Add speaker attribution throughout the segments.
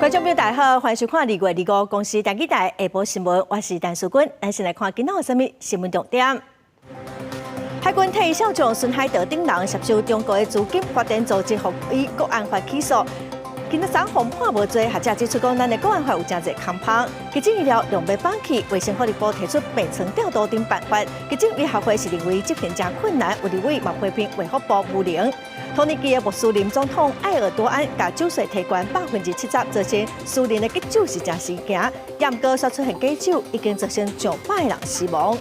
Speaker 1: 觀眾朋友大家好，歡迎收看2月25公視台語台下晡新聞，我是陳淑君。咱先來看今仔有啥物新聞重點。海軍退役少將孫海德等人涉收中國的資金發展組織，予以國安法起訴。今仔早予判無罪，學者指出講，咱的國安法有誠濟空縫。急診醫療兩被放棄，衛生福利部提出病床調度等辦法。急診醫學會是認為執行誠困難，有立委嘛批評衛福部無能。土耳其的穆斯林總統埃爾多安共酒稅提懸70%，造成私人的急酒是誠時行。毋過煞出現假酒，已經造成上百人死亡。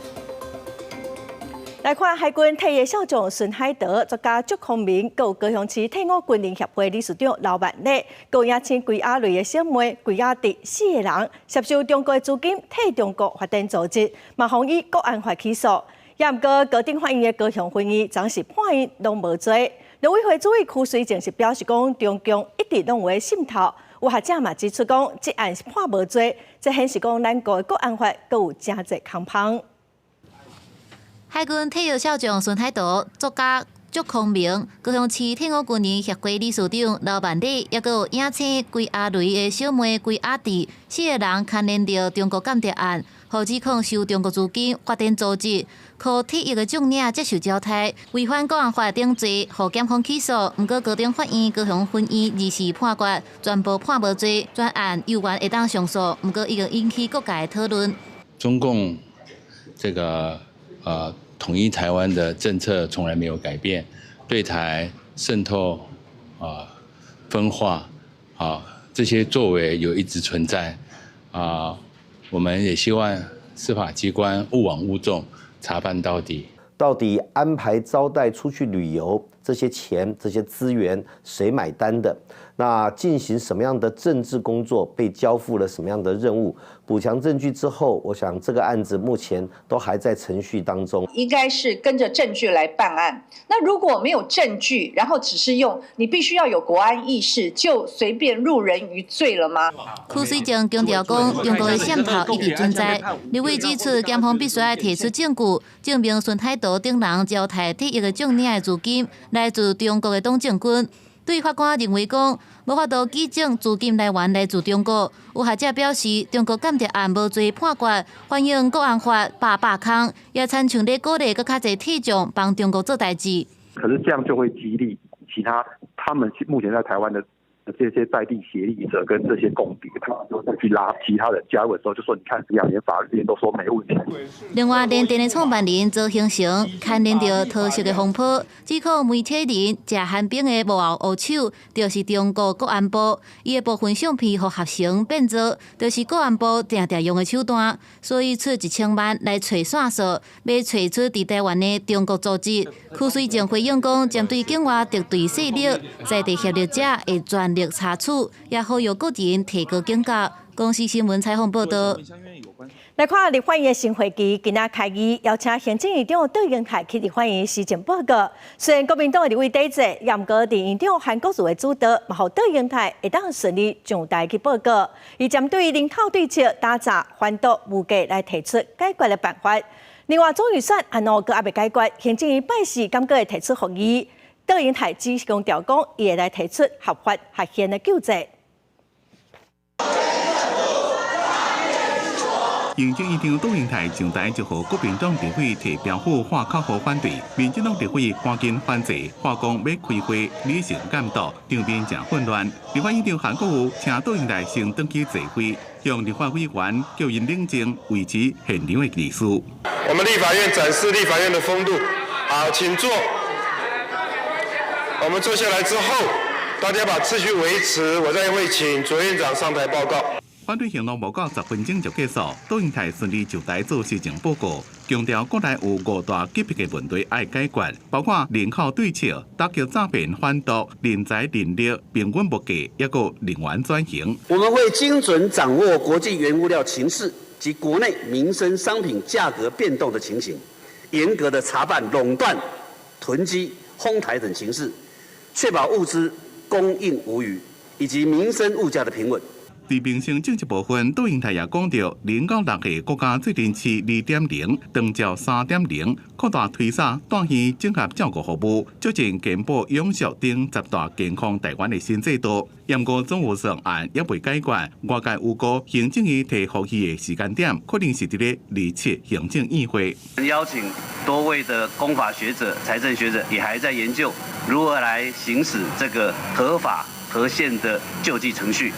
Speaker 1: 來看海軍退役少將孫海德、作家祝空明，閣有高雄市退伍軍人協會理事長劉萬禮，閣有影星歸亞蕾的小妹歸亞迪四个人，涉收中國的資金替中國發展組織，嘛予以國安法起訴。也毋過高等法院的高雄分院昨是判𪜶攏無罪。陸委會主委柯水正是表示講，中共一直攏有咧滲透。有學者嘛指出講，這案是判無罪，這顯示講咱國的國安法閣有誠濟空縫。
Speaker 2: 海軍退役少將孫海德、作家祝空明、高雄市退伍軍人協會理事長劉萬禮，抑閣有影星歸亞蕾的小妹歸亞迪，四个人牽連著中國間諜案，予指控收中國資金發展組織，予退役的將領接受交代，違反國安法等罪，予檢方起訴。毋過高等法院高雄分院24判決，全部判無罪，全案猶原會當上訴。毋過已經引起各界討論。
Speaker 3: 中共這個統一台灣的政策從來沒有改變，對台滲透啊、分化啊這些作為有一直存在啊。我們也希望司法機關勿枉勿縱，查辦到底。
Speaker 4: 到底安排招待出去旅遊這些錢、這些資源誰買單的？那進行什麼樣的政治工作？被交付了什麼樣的任務？補強證據之後，我想這個案子目前都還在程序當中。
Speaker 5: 應該是跟着證據來辦案。那如果沒有證據，然後只是用你必須要有國安意識，就隨便入人於罪了嗎？
Speaker 2: 柯水正強調講，中國的滲透一直存在。立委指出，檢方必須愛提出證據，證明孫海德等人交代退役的將領的資金來自中國的董政軍。對法官認為講，無法度舉證資金來源來自中國。有學者表示，中國間諜案無罪判決，反映國安法百百空，也親像咧鼓勵閣較濟退將幫中國做代誌。
Speaker 6: 可是這樣就會激勵其他他們目前在台灣的這些在地協力者跟這些共諜，他們就會去拉其他人加入的時候，就說你看兩年法律都說沒問題。
Speaker 2: 另外，聯電的創辦人鄒幸成牽連著桃色的風波，指控媒體人食韓冰的幕後烏手，就是中國國安部。伊的部分相片予合成變造，就是國安部定定用的手段，所以出1000萬來揣線索，欲揣出佇台灣的中國組織。柯水正回應講，針對境外敵對勢力，在地協力者會全力查處，也呼籲國人提高警覺。公視新聞採訪報道。
Speaker 1: 來看立法院的新會期，今仔開議，邀請行政院長卓榮泰去立法院施政報告。雖然國民黨的立委抵制，毋過佇院長韓國瑜的主導，嘛予卓榮泰會當順利上台去報告。伊針對人口對策、打詐、販毒、物價來提出解決的辦法。另外，總預算案閣猶未解決，行政院拜四閣會提出復議。卓榮泰只強調講，伊會來提出合法合憲的救濟。
Speaker 7: 行政院長卓榮泰上台就予國民黨立委提標虎喊口號反對，民進黨立委趕緊反制，話講欲開會理性監督，場面誠混亂。立法院長韓國瑜請卓榮泰先轉去坐位，向立法委員叫𪜶冷靜，維持現場的秩序。
Speaker 8: 我們立法院展示立法院的風度，好，請坐。我們坐下來之後，大家把秩序維持，我再會請卓院長上台報告。
Speaker 7: 反對行動無夠10分鐘就結束，卓榮泰順利上台做施政報告，強調國內有五大急迫的問題愛解決，包括人口對策、打擊詐騙販毒、人才人力、平穩物價，抑閣能源轉型。
Speaker 9: 我們會精準掌握國際原物料情勢及國內民生商品價格變動的情形，嚴格的查辦壟斷、囤積、哄抬等情勢，確保物資供應無虞，以及民生物價的平穩。
Speaker 7: 佇民生政策部分，杜英台也講著，0到6歲國家最臨市2.0，長照3.0，擴大推廣大醫整合照顧服務，促進健保永續等十大健康台灣的新制度。毋過總預算案猶未解決，外界預估行政院提復議的時間點，可能是佇咧27行政院會。
Speaker 9: 邀請多位的公法學者、財政學者，也還在研究如何來行使這個合法合憲的救濟程序。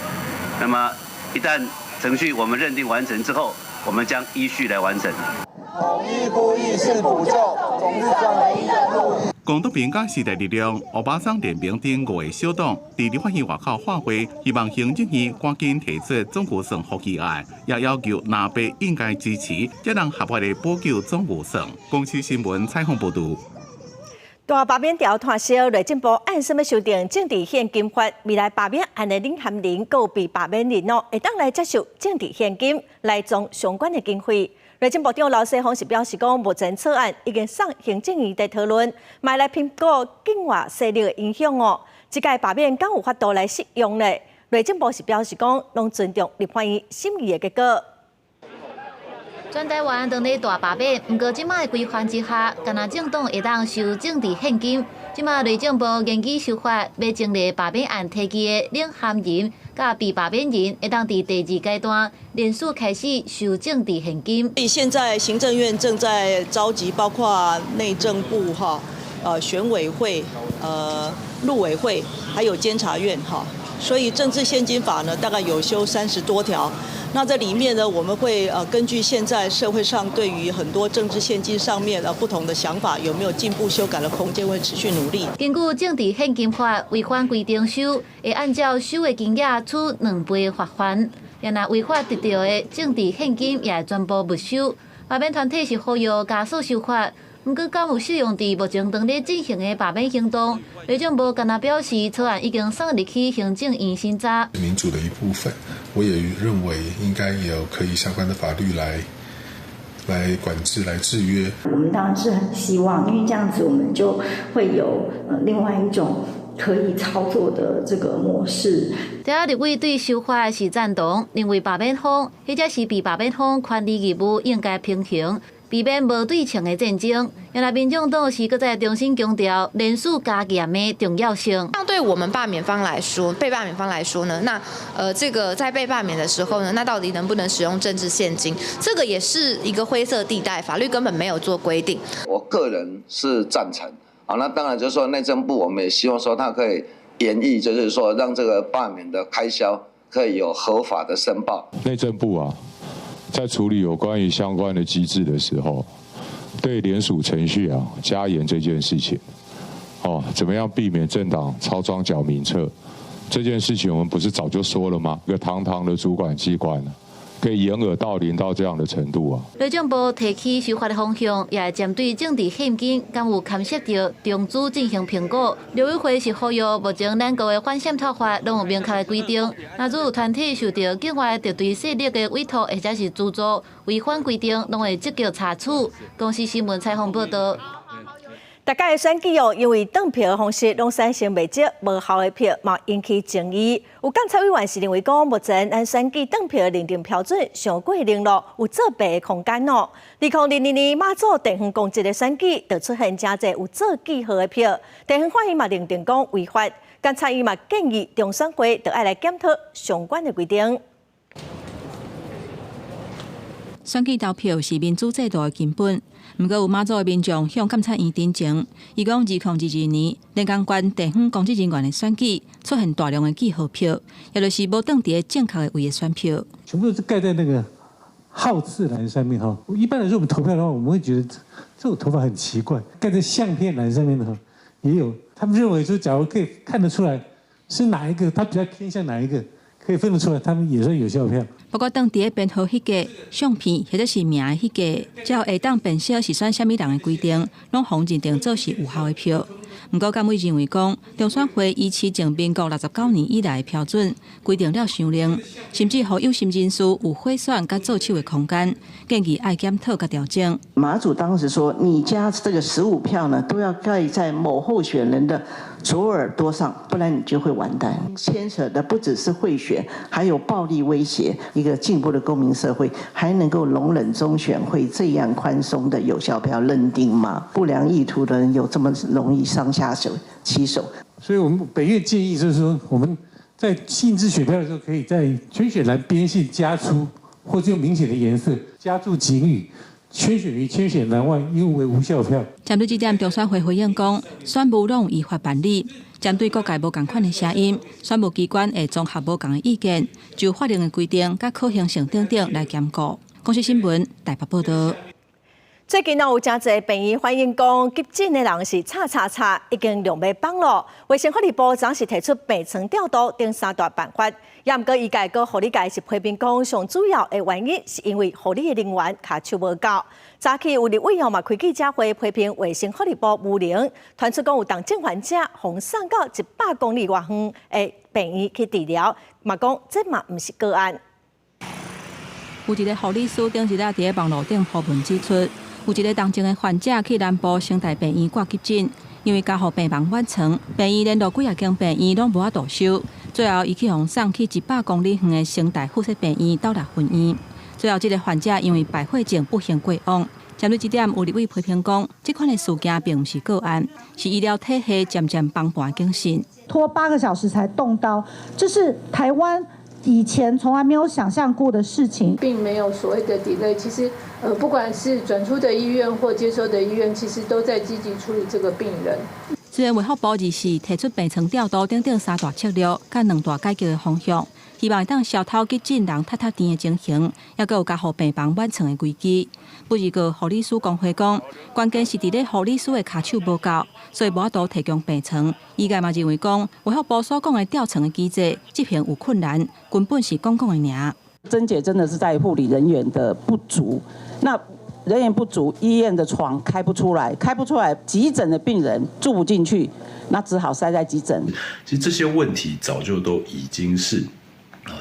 Speaker 9: 那麼一旦程序我們認定完成之後，我們將依序來完成。
Speaker 10: 統一呼籲是補救總預算唯一的路。
Speaker 7: 公督民佮時代力量、烏巴桑聯盟等五个小黨，佇立法院外口喊話，希望行政院趕緊提出總預算復議案，也要求藍白應該支持，才能合法的補救總預算。公視新聞採訪報導。
Speaker 1: 大罷免潮湠燒，內政部按啥物修訂政治獻金法？未來罷免案的領銜人佮被罷免人哦，會當來接受政治獻金來裝相關的經費。內政部長劉世鋒是表示講，目前草案已經送行政院佇討論，嘛來評估境外勢力的影響哦。這屆罷免敢有法度來適用呢？內政部是表示講，攏尊重立法院審議的結果。
Speaker 2: 全台灣當咧大罷免，毋過這擺的規範之下，干焦政黨會當收政治獻金。這擺內政部研擬修法，欲增列罷免案提起的領銜人佮被罷免人，會當佇第二階段連署開始收政治獻金。
Speaker 11: 所以現在行政院正在召集，包括內政部、哈、選委會、陸委會，還有監察院哈。所以政治獻金法呢，大概有修30多條。那這裡面呢，我們會根據現在社會上對於很多政治獻金上面不同的想法，有沒有進步修改的空間，會持續努力。
Speaker 2: 根據政治獻金法違反規定收，會按照收的金額處2倍罰鍰。若違法得著的政治獻金也會全部沒收。罷免團體是呼籲加速修法，毋過敢有適用佇目前當咧進行的罷免行動？內政部干焦表示，草案已經送入去行政院審查。
Speaker 12: 民主的一部分，我也認為應該有可以相關的法律來管制、來制約。
Speaker 13: 我們當然是很希望，因為這樣子我們就會有另外一種可以操作的這個模式。
Speaker 2: 台立委對修法是贊同，認為罷免方或者是被罷免方權利義務應該平衡，避免無對稱的戰爭。原來民眾黨是閣再重新強調連署加嚴的重要性。
Speaker 14: 那對我們罷免方來說，被罷免方來說呢？那這個在被罷免的時候呢，那到底能不能使用政治獻金？這個也是一個灰色地帶，法律根本沒有做規定。
Speaker 15: 我個人是贊成。好，那當然就是說內政部，我們也希望說他可以研議，就是說讓這個罷免的開銷可以有合法的申報。
Speaker 16: 內政部啊，在處理有關於相關的機制的時候，對聯署程序啊加嚴這件事情，哦，怎麼樣避免政黨操裝繳名冊這件事情，我們不是早就說了嗎？一個堂堂的主管機關，可以掩耳盜鈴到這樣的程度啊！
Speaker 2: 內政部提起修法的方向，也會針對政治獻金，敢有牽涉著中資進行評估。陸委會是呼籲，目前咱國的反滲透法攏有明確的規定，若有團體受著境外敵對勢力的委託或者是資助，違反規定，攏會積極查處。公視新聞採訪報導。
Speaker 1: 逐屆選舉哦，因為轉票方式攏產生袂少無效的票，嘛引起爭議。有監察委員是認為講，目前咱選舉轉票認定標準傷過冷落，有作弊的空間哦。2022年馬祖地方公職的選舉，就出現誠濟有做記號的票，地方法院嘛認定講違法，監察院嘛建議中選會著愛來檢討相關的規定。
Speaker 17: 選舉投票是民主制度的根本。毋過有馬祖的民眾向監察院陳情，伊講2022年連江縣地方公職人員的選舉出現大量的記號票，也就是無轉佇正確的位的選票。
Speaker 18: 全部都是蓋在那個號次欄上面哈。一般來說，我們投票的話，我們會覺得這種投法很奇怪。蓋在相片欄上面的也有，他們認為說，假如可以看得出來是哪一個，他比較偏向哪一個，可以分得出來，他們也算有效票。
Speaker 17: 不過，當佇咧編號彼格相片或者是名的彼格，才會當辨識是選啥物人的規定，攏予認定做是有效的票。毋過，監委認為講，中選會維持從民國69年以來的標準，規定了傷冷，甚至予有心人士有賄選佮做手的空間，建議愛檢討佮調整。
Speaker 19: 馬祖當時說，你家這個15票呢，都要蓋在某候選人的左耳朵上，不然你就會完蛋。牽扯的不只是賄選，還有暴力威脅。一個進步的公民社會，還能夠容忍中選會這樣寬鬆的有效票認定嗎？不良意圖的人有這麼容易上下手其手？
Speaker 18: 所以我們本院建議就是說，我們在印製選票的時候，可以在圈選欄邊線加粗，或者用明顯的顏色加注警語。圈選於圈選欄外，應為無效票。
Speaker 17: 針對這點，中選會回應講，選務攏依法辦理。針對各界無仝款的聲音，選務機關會綜合無仝的意見，就法令的規定佮可行性等等來兼顧。公視新聞台北報導。
Speaker 1: 最近有誠濟病院反映講，急診的人是吵吵吵，已經量欲崩囉。衛生福利部昨是提出病床調度等三大辦法，也毋過醫界佮護理界是批評講，上主要的原因是因為護理的人員跤手無夠。早起有立委嘛開記者會批評衛生福利部無能，傳出講有重症患者予送到100公里外遠的病院去治療，嘛講這嘛毋是個案。
Speaker 17: 有一个護理師頂日仔佇咧網路頂鋪文指出，有一个重症的患者去南部成大病院掛急診，因為加護病房滿床，病院連續幾仔間病院攏無法度收，最後伊去予送去100公里遠的成大附設病院斗六分院。最後，這个患者因為敗血症不幸過往。針對這點，有立委批評講，這款的事件並毋是個案，是醫療體系漸漸崩盤的警訊。
Speaker 20: 拖8個小時才動刀，這是台灣以前從來沒有想象過的事情，
Speaker 21: 並沒有所謂的 delay。其實，不管是轉出的醫院或接收的醫院，其實都在積極處理這個病人。
Speaker 17: 雖然衛福部24提出病床調度等等三大策略，佮兩大改革的方向，希望會當消除急診人塞塞甜的情形，抑閣有加護病房滿床的危機。不過，護理師公會講，關鍵是佇咧護理師的跤手無夠，所以無法度提供病床。醫界嘛認為講，衛福部所講的調床的機制執行有困難，根本是講講的爾。
Speaker 22: 症結真的是在護理人員的不足，那人員不足，醫院的床開不出來，開不出來，急診的病人住不進去，那只好塞在急診。
Speaker 23: 其實這些問題早就都已經是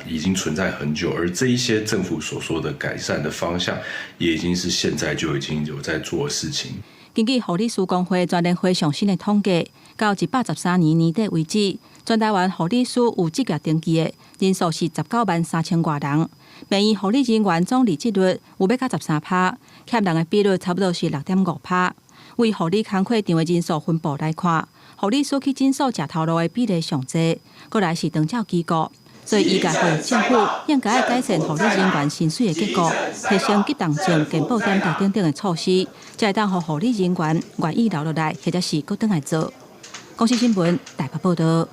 Speaker 23: 已經存在很久，而這一些政府所說的改善的方向，也已經是現在就已經有在做的事情。
Speaker 17: 根據護理師公會全聯會上新的統計，到113年年底為止，全台灣護理師有執業登記的人數是19萬3千外人，病院護理人員總離職率有欲到13趴，欠人的比率差不多是6.5趴。為護理工課場的人數分布來看，護理師去診所食頭路的比例上濟，過來是長照機構。所以醫界呼籲政府應該改善護理人員薪水的結構，提升急重症健保點滴等等的措施，才會當予護理人員願意留落來，或者是閣轉來做。公視新聞台北報導。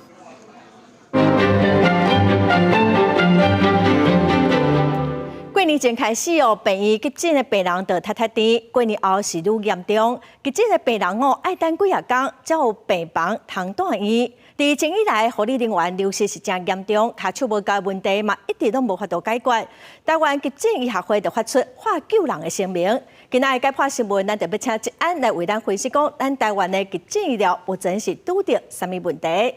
Speaker 1: 過年前開始哦，病院急診的病人就塞塞甜。過年後是愈嚴重，急診的病人哦，愛等幾仔工才有病房通住院。佇疫情以來，護理人員流失是誠嚴重，跤手無夠的問題嘛，一直攏無法度解決。台灣急診醫學會就發出喊救人的聲明。今仔日解剖新聞，咱特別請吉安來為咱分析講，咱台灣的急診醫療目前是拄著啥物問題？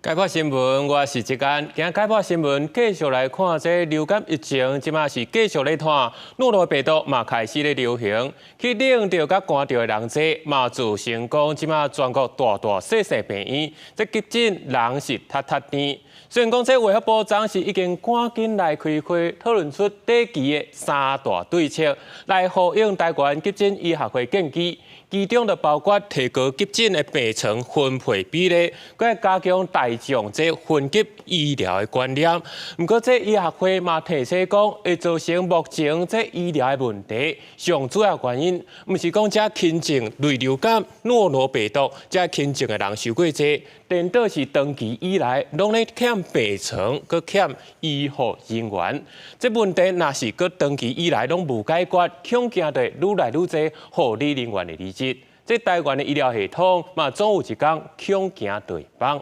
Speaker 24: 解剖新聞，我是吉安。今仔解剖新聞繼續來看這流感疫情，這馬是繼續咧湠，諾羅病毒嘛開始咧流行，去冷著佮寒著的人濟，嘛造成講這馬全國大大細細病院，這急診人是塞塞甜。雖然講這衛福部昨是已經趕緊來開會討論出短期的三大對策，來呼應台灣急診醫學會建議。其中就包括提高急診的病床分配比例，閣加強大眾這分級醫療的觀念。毋過，這醫學會嘛提醒講，會造成目前這醫療的問題，上主要原因，毋是講這輕症類流感、諾羅病毒這輕症的人傷過濟，顛倒是長期以來攏咧欠病床，閣欠醫護人員。這問題若是閣長期以來攏無解決，恐驚就會愈來愈濟護理人員的離職。這台灣的醫療系統嘛，總有一天恐驚就會崩。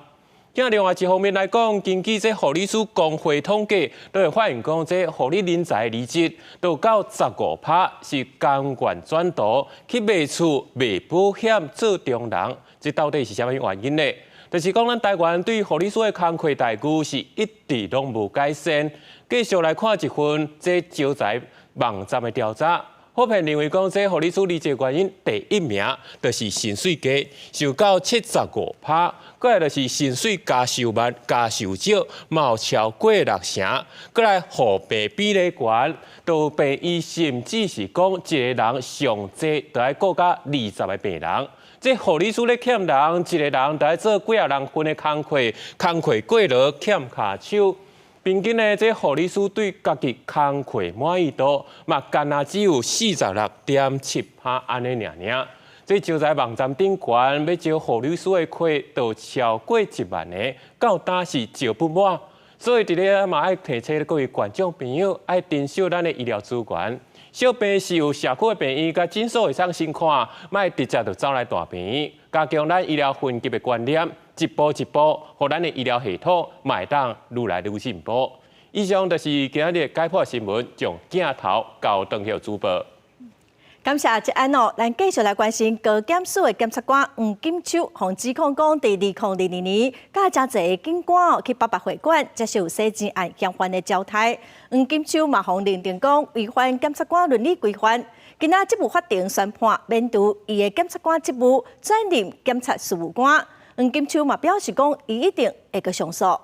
Speaker 24: 另外一方面來講，根據這護理師公會統計，都會發現講，這護理人才離職都到15%是甘願轉途去賣厝、賣保險、做中人，這到底是啥物原因呢？就是講，咱台灣對護理師的工課待遇是一直攏無改善。繼續來看一份這招財網站的調查。普遍認為講，這護理師離職原因第一名就是薪水低，受到75%，過來就是薪水加收慢、加收少，嘛有超過六成。過來護病比例懸，都病院甚至是講一个人上濟就愛顧甲20個病人。這護理師咧欠人，一个人就愛做幾仔人份的工課，工課過勞欠跤手。平均呢，這護理師對家己工課滿意度嘛，干焦只有46.7%按呢爾爾。這招財網站頂懸欲招護理師的缺，都超過1萬個，到今是招不滿。所以佇咧嘛愛提醒各位觀眾朋友，愛珍惜咱的醫療資源。小病是有社區的病院佮診所會使先看，莫直接就走來大病院，加強咱醫療分級的觀念。一步一步，予咱的醫療系統嘛會當愈來愈進步。以上就是今仔日解剖新聞，將鏡頭交轉予主播。
Speaker 1: 感謝捷安哦，咱繼續來關心高檢署的檢察官黃錦秋，予指控講，佇2022年，佮誠濟警官去八八會館接受洗錢案嫌犯的招待。黃錦秋嘛，予認定講違反檢察官倫理規範。今仔職務法庭宣判免除伊的檢察官職務，轉任檢察事務官。黃錦秋嘛表示講，伊一定會閣上訴。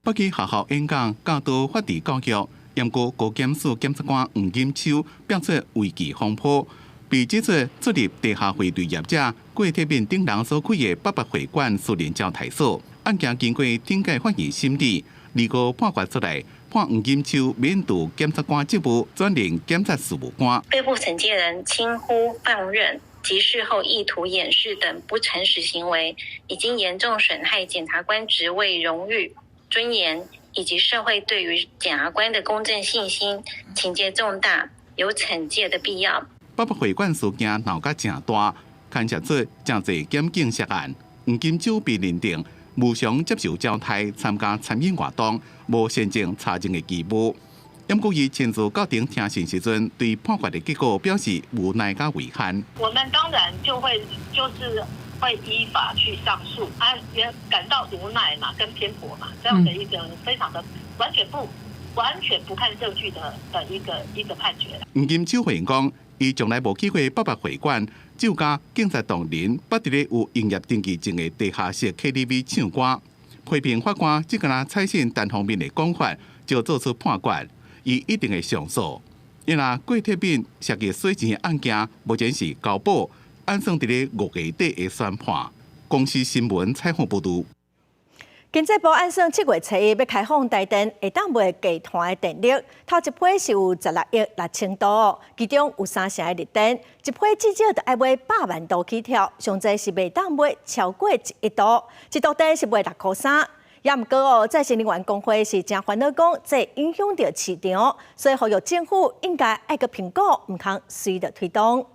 Speaker 7: 北基學校演講教導法治教育，毋過高檢署檢察官黃錦秋爆出違紀風波，被指出出入地下匯兌業者郭台銘等人所開的八八會館私人招待所，案件經過頂級法院審理，2號判決出來，判黃錦秋免除檢察官職務，轉任檢察事務官。
Speaker 3: 被不懲戒人輕忽放任及事後意圖掩飾等不誠實行為，已經嚴重損害檢察官職位榮譽、尊嚴以及社會對於檢察官的公正信心，情節重大，有懲戒的必要。
Speaker 7: 八八會館事件鬧甲誠大，牽涉出誠濟檢警涉案，黃錦秋被認定無償接受招待、參加餐飲活動，無先證查證的義務。毋過伊親自到庭聽審時陣，對判決的結果表示無奈佮遺憾。
Speaker 4: 我們當然就會就是會依法去上訴，啊，也感到無奈嘛，跟偏頗嘛，這樣的一個非常的完全不看證據的一個判決。
Speaker 7: 黃錦秋回應講，伊從來無去過八八會館，酒家警察同仁捌佇咧有營業登記證的地下室 KTV 唱歌，批評法官只敢若採信單方面的講法就做出判決。伊一定會上訴。因為郭台銘涉及洗錢案件，目前是交保，按算佇咧5月底會宣判。公視新聞採訪報導。
Speaker 1: 經濟部按算7月初一欲開放台電會當賣低碳的電力，頭一批是有16億6千度，其中有三成的綠電，一批至少著愛買100萬度起跳，上濟是袂當買超過1億度，一度電是賣6箍3。也毋過哦，再生能源公會是誠煩惱講，這影響著市場，所以呼籲政府應該愛閣評估，毋通隨著推動。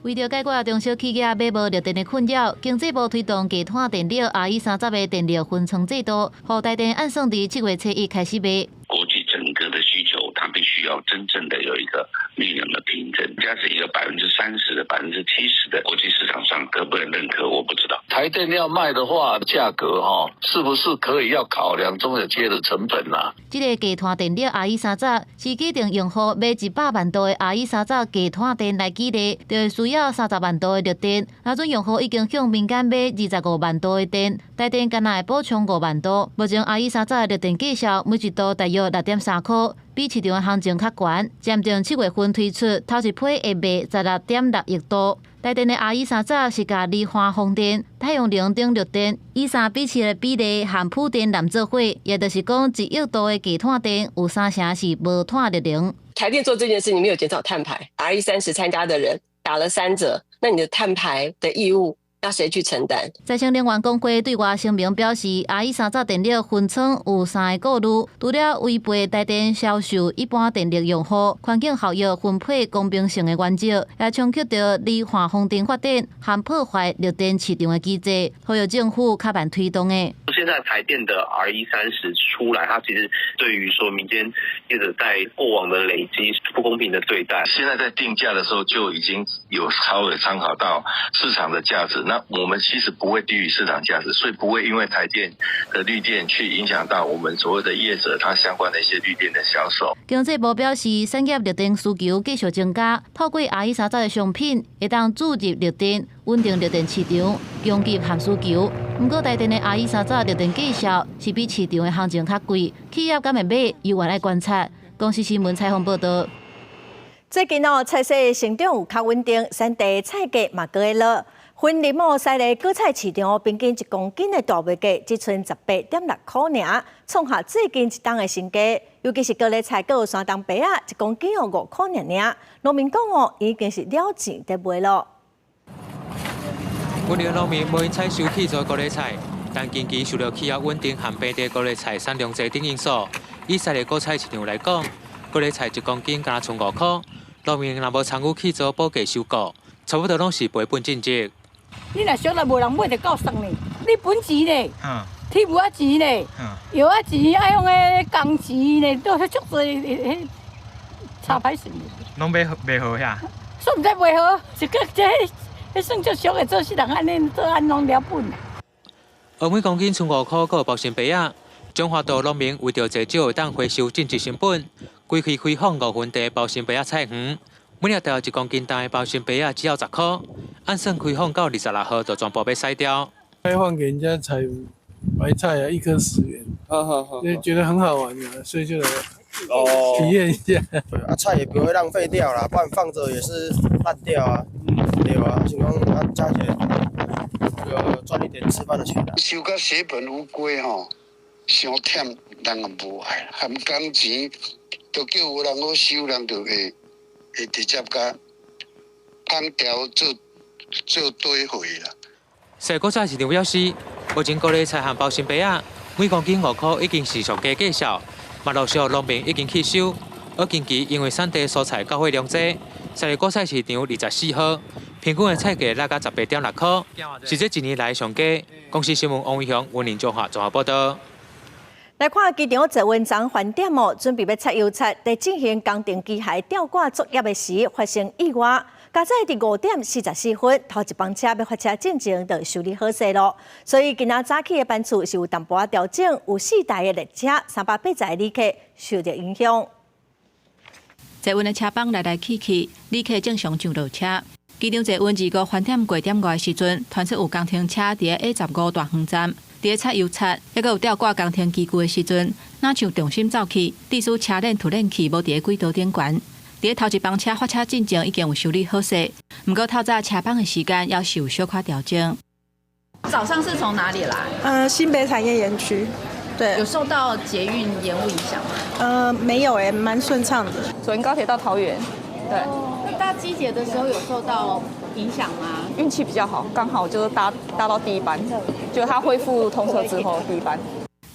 Speaker 2: 為著解決中小企業買無綠電的困擾，經濟部推動低碳電力 RE30的電力分倉制度，予台電按算佇7月初一開始賣。
Speaker 5: 國際整個的需求，它必須要真正的有一個綠能的憑證，加是一個30%的、70%的國際市場上可不可以認可？我不知道。
Speaker 6: 台電要賣的話，價格哈，是不是可以要考量中小企業的成本啊？
Speaker 2: 這个低碳電力 RE30是假定用戶買100萬度的 RE30低碳電來舉例，就會需要30萬度的綠電。若準用戶已經向民間買25萬度的電，台電干焦會補充5萬度。目前 RE30的綠電價數每一度大約6.3箍，比市場的行情較懸。暫定7月份推出，頭一批會賣16.6億度。台電的 RE30是共離岸風電、太陽能等綠電以3比7的比例和普電連做伙，也就是講1億度的低碳電有三成是無碳綠能。
Speaker 25: 台電做這件事，你沒有減少碳排，RE30參加的人打了3折，那你的碳排的義務要誰去承擔？
Speaker 2: 再生能源公會對外聲明表示，RE30電力分倉有三个顧慮，除了違背台電銷售一般電力用戶環境效益分配公平性的原則，也衝擊著離岸風電發展和破壞綠電市場的機制，呼籲政府較慢推動的。
Speaker 26: 現在台電的 RE30出來，它其實對於說民間業者在過往的累積不公平的對待。
Speaker 6: 現在在定價的時候就已經有稍微參考到市場的價值。
Speaker 8: 那我們其實不會低於市場價值，所以不會因為台電的綠電去影響到我們所謂的業者，他相關的一些綠電的銷售。
Speaker 2: 經濟部表示，產業綠電需求繼續增加，透過 RE30的商品，會當注入綠電，穩定綠電市場，供給和需求。毋過台電的 RE30綠電價數是比市場的行情較貴，企業敢會買，猶原愛觀察。公視新聞採訪報導。
Speaker 1: 最近哦，菜市成長有較穩定，產地菜價嘛閣會落。雲林哦，西麗果菜市場平均一公斤的大麥價只賰18.6箍爾，創下最近一冬的新低。尤其是高麗菜，閣有山東白仔，一公斤哦5箍爾爾。農民講哦，已經是了錢佇賣囉。
Speaker 9: 雲林農民無採收去做高麗菜，但近期受到氣候穩定和平地高麗菜產量濟等因素，以西麗果菜市場來講，高麗菜一公斤敢若賰5箍。農民若無參與去做保價收購，差不多攏是賠本進值。
Speaker 10: 你若俗來無人買就夠算呢，你本錢呢？鐵母仔錢呢？藥仔錢，愛用个工錢呢，都足濟，彼差歹算。
Speaker 9: 攏買賣好遐？
Speaker 10: 煞毋知賣好，是閣這彼算足俗的，做世人按呢做按攏了本。
Speaker 9: 每公斤賰5箍，閣有包心白仔。彰化道農民為著濟少會當回收種植成本，規氣開放5分地包心白仔菜園，每粒大約1公斤重的包心白仔只要10箍，按算開放到26號就全部欲曬掉。
Speaker 11: 開放給人家採白菜啊，一顆10元，就覺得很好玩啊，所以就來體驗一下。
Speaker 12: 啊，菜也不會浪費掉啦，不然放著也是爛掉啊，對吧？想講啊，加起來這個賺一點吃飯的錢。
Speaker 5: 收甲血本無歸吼，傷忝，人也無愛，含工錢都叫有人好收，人就會直接共烹調做做堆肥啦。
Speaker 9: 西果菜市場表示，目前高麗菜和包心白仔每公斤5箍已經是上低價數，嘛陸續農民已經去收。而近期因為產地蔬菜到貨量濟，西麗果菜市場24號平均的菜價落到18.6箍，是這一年來上低。公視新聞王偉雄、雲林彰化綜合報導。
Speaker 1: 來看機場捷運昨翻點哦，準備欲拆油漆，佇進行工程機械吊掛作業的時發生意外。加載佇5點44分，頭一班車欲發車進前就修理好勢囉。所以今仔早起的班次是有淡薄仔調整，有四台的列車，380個旅客受著影響。
Speaker 17: 捷運的車班來來去去，旅客正常上落車。機場捷運二五翻點過點外的時陣，傳出有工程車佇 A15大園站，佇咧拆油漆，抑閣有吊掛工程機具的時陣，若像重心走去，致使車鏈突然去無佇咧軌道頂懸。佇咧頭一班車發車進前已經有修理好勢，毋過透早車班的時間猶是有小可調整。
Speaker 13: 早上是從哪裡來？
Speaker 27: 新北產業園區。對，
Speaker 13: 有受到捷運延誤影響嗎？
Speaker 27: 沒有誒，蠻順暢的。
Speaker 28: 左營高鐵到桃園，對。
Speaker 13: 那搭機捷的時候有受到影響嗎？
Speaker 28: 運氣比較好，剛好就是搭到第一班，就它恢復通車之後第一班。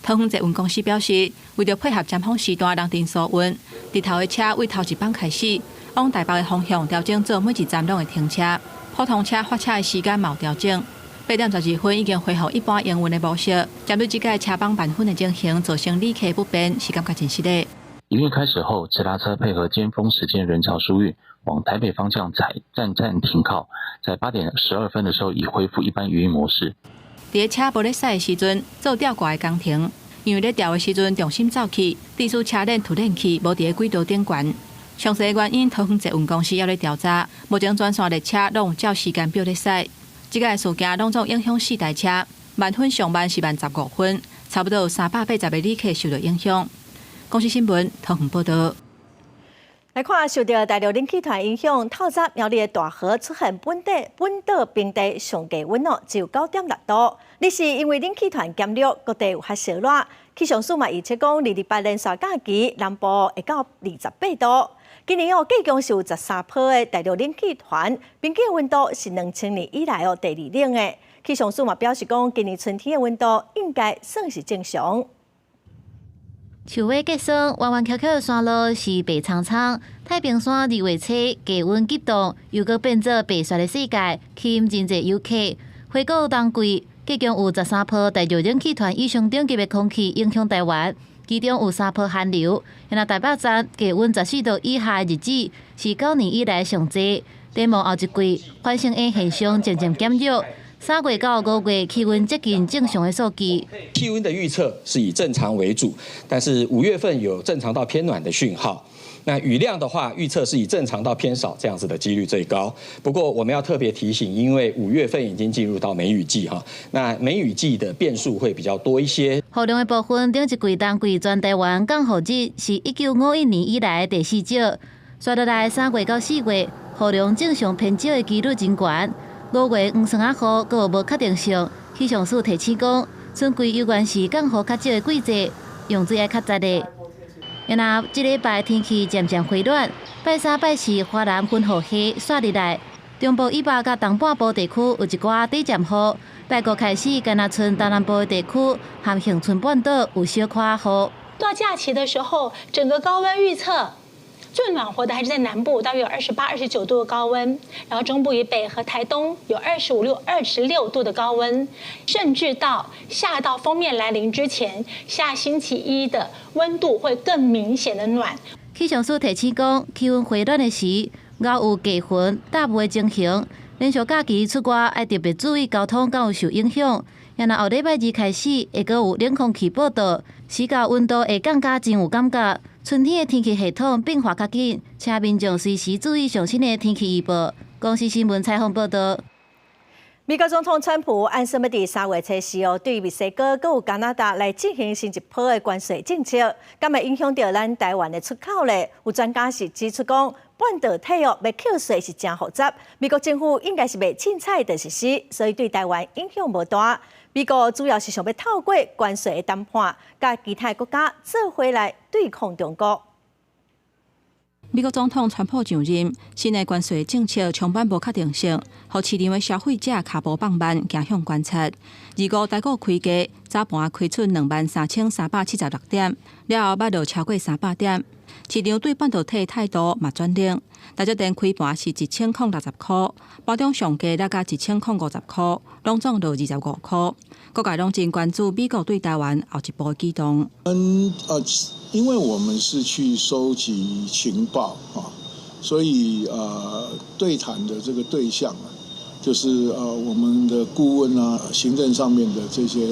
Speaker 17: 桃園捷運公司表示，為著配合尖峰時段人潮疏運，日頭的車為頭一班開始往台北的方向調整做每一站攏會停車，普通車發車的時間嘛有調整。8點12分已經恢復一般營運的模式，針對這個車班慢分的情形造成旅客不便，是感覺真失禮。
Speaker 29: 營運開始後，直達車配合尖峰時間人潮疏運，往台北方向採站站停靠，在8點12分的時候已恢復一般營運模式。
Speaker 17: 佇咧車無咧駛的時陣，做吊掛的工程，因為咧吊的時陣重心走去，致使車鏈突然去無佇咧軌道頂懸。詳細原因，桃園捷運公司猶咧調查。目前全線列車攏有照時間表咧駛。這個事件攏總影響四台車，慢分上慢是慢15分，差不多有380個旅客受著影響。公視新聞桃園報導。
Speaker 1: 來看受著大陸冷氣團影響，透早苗栗的大河出現本地本島平地上低溫哦，只有9.6度。這是因為冷氣團減弱，各地有較燒熱。氣象署嘛預測講，228連續假期南部會到28度。今年哦，計共是有13波的大陸冷氣團，平均溫度是2000年以來哦第二冷的。氣象署嘛表示講，今年春天的溫度應該算是正常。
Speaker 2: 樹尾結霜，彎彎曲曲的山路是白蒼蒼。太平山2月初氣溫急凍，又閣變做白雪的世界，吸引真濟遊客。回顧冬季，計共有13波大陸冷氣團以上等級的空氣影響台灣，其中有三波寒流。若台北站低溫14度以下的日子，是9年以來上濟。展望後一季，反升溫現象漸漸減弱， 3月到5月氣溫接近正常的數據。
Speaker 14: 氣溫的預測是以正常為主，但是5月份有正常到偏暖的訊號。那雨量的話，預測是以正常到偏少這樣子的幾率最高。不過我們要特別提醒，因為5月份已經進入到梅雨季哈，那梅雨季的變數會比較多一些。
Speaker 2: 雨量的部分，頂一季冬季全台灣降雨日是1951年以來第四少，紲落來3月到4月雨量正常偏少的幾率真懸。5月黃霜仔雨閣有無確定性，氣象署提醒講，春季猶原是降雨較少的季節，用水愛較節的。然後這禮拜天氣漸漸回暖，拜三、拜四華南雲雨系煞入來，中部以北佮東半部地區有一寡短暫雨。拜五開始，干焦賰東南部的地區和恆春半島有小可雨。
Speaker 15: 到假期的時候，整個高溫預測最暖和的還是在南部，大約有28、29度的高溫，然後中部以北和台東有25、6、26度的高溫，甚至到下道鋒面來臨之前，下星期一的溫度會更明顯的暖。
Speaker 2: 氣象署提醒講，氣溫回暖的時，偶有低雲、大霧的情形，連續假期出外愛特別注意交通，敢有受影響。然後後禮拜二開始會閣有冷空氣報到，時到溫度會降甲真有感覺。春天的天氣系統變化較緊，請民眾隨時注意上新的天氣預報。公視新聞採訪報道。
Speaker 1: 美國總統川普按算欲佇3月初四哦，對墨西哥閣有加拿大來進行新一波的關稅政策，敢會影響著咱台灣的出口咧？有專家是指出講，半導體哦，欲課稅是誠複雜，美國政府應該是袂凊彩就實施，所以對台灣影響無大。美國主要是想欲透過關稅的談判，佮其他國家做伙來對抗中國。
Speaker 17: 美國總統川普上任，新的關稅政策充滿無確定性，予市場的消費者跤步放慢，驚向觀察。25台股開低，早盤開出23,376點，了後捌落超過300點。市場對半導體態度嘛轉冷，台積電開盤是1060塊，盤中上低落到1050塊，攏總落25塊。各界攏真關注美國對台灣後一步舉動。
Speaker 16: 因為我們是去收集情報啊，所以對談的這個對象啊，就是我們的顧問啊，行政上面的這些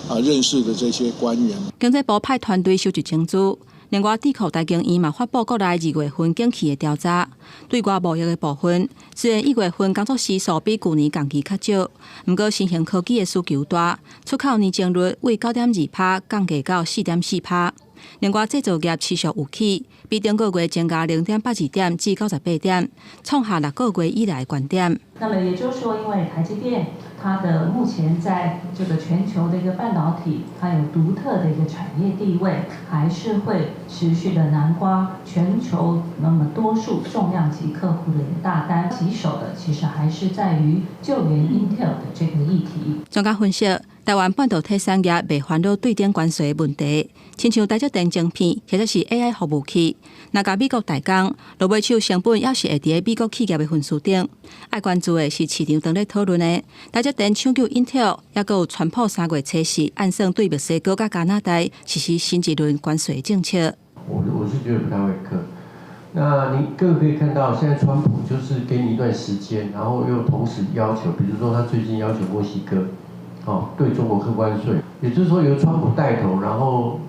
Speaker 16: 啊認識的這些官員。
Speaker 17: 經濟部派團隊收集情資。另外，智庫台經院嘛發布國內2月份景氣的調查，對外貿易的部分，雖然1月份工作時數比舊年同期較少，毋過新興科技的需求大，出口年增率為9.2%降低到4.4%。另外，製造業持續有起，比頂個月增加0.82點至98點，創下6個月以來的高點。那麼也就是說，因為台積電它的目前在這個全球的一個半導體，它有獨特的一個產業地位，還是會持續的囊括全球那麼多數重量級客戶的一個大單。棘手的其實還是在於救援 Intel 的這個議題。專家分析，台灣半導體產業袂煩惱對等關稅的問題，親像台積電晶片或者是 AI 服務器，若佮美國代工，落尾手成本猶是會佇美國企業的分數頂。愛關注的是市場當咧討論的，台積電搶救 Intel，猶閣有川普3月初四按算對墨西哥佮加拿大實施新一輪關稅政策。
Speaker 18: 我是覺得不太會課。那你各位可以看到，現在川普就是給你一段時間，然後又同時要求，比如說他最近要求墨西哥，哦，對中國課關稅，也就是說由川普帶頭，然後，